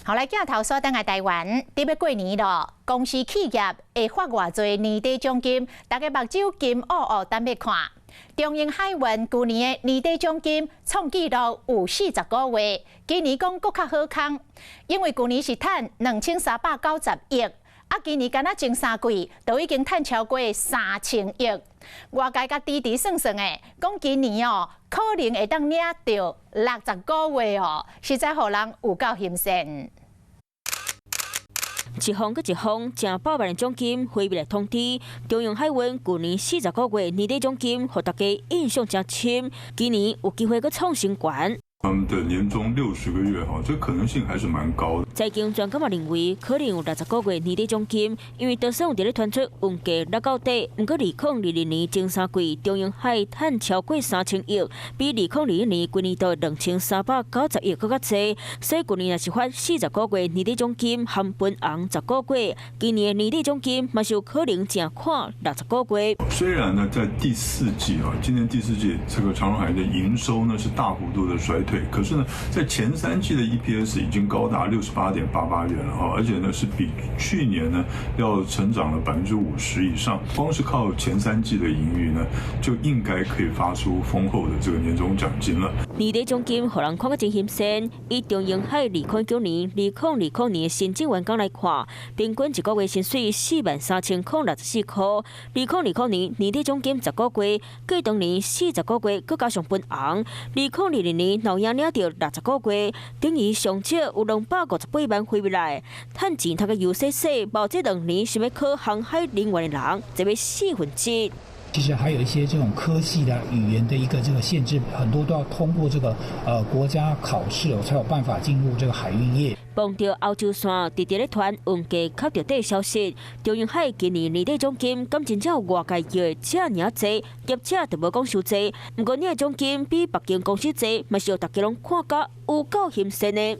好，來鏡頭鎖轉來台灣，佇欲過年囉，公司企業會發偌濟年底獎金，大家目睭金烏烏等欲看。長榮海運舊年的年底獎金創紀錄有40個月，今年講閣較好康，因為舊年是趁2390億，啊，今年干焦前三季就已經趁超過3000億。外界共豬豬算算的，講今年哦，可能會當領著60個月哦，實在予人有夠欣羨。一封閣一封，成百萬的獎金飛入來通知。長榮海運舊年40個月年底獎金，予大家印象誠深。今年有機會閣創新懸。他們的年終60個月哈，這可能性還是蠻高的。財經專家嘛認為，可能有60個月年底獎金，因為就算有佇咧傳出運價落到底，毋過2022年前三季長榮海趁超過3000億，比2021年規年度2390億閣較濟。所以舊年若是發四十個月年底獎金含分紅十個月，今年的年底獎金嘛是有可能正看六十個月。雖然呢，在第四季啊，今年第四季這個長榮海的營收呢是大幅度的衰退。可是呢，在前三季的 EPS 已經高達68.88元了啊，而且呢是比去年呢要成長了50%以上。光是靠前三季的盈餘呢，就應該可以發出豐厚的這個年終獎金了。年底獎金予人看甲真欣羨，以長榮海2019年、2020年的新進員工來看，平均一個月薪水43,064塊。2020年年底獎金十個月，計當年四十個月，閣加上分紅。2022年若有領著六十個月，等於上少有258萬飛入來，趁錢趁甲悠細細，無這2年想欲考航海人員的人，就欲四分之。其實還有一些這種科系的語言的一個這個限制，很多都要通過這個國家考試，才有辦法進入這個海運業。傍著歐洲線直直咧傳運價磕著底消息，長榮海今年年底獎金敢真正有外界預的遮爾濟，業者就無講傷濟。毋過領的獎金比別間公司濟，嘛是予大家攏看甲有夠欣羨的。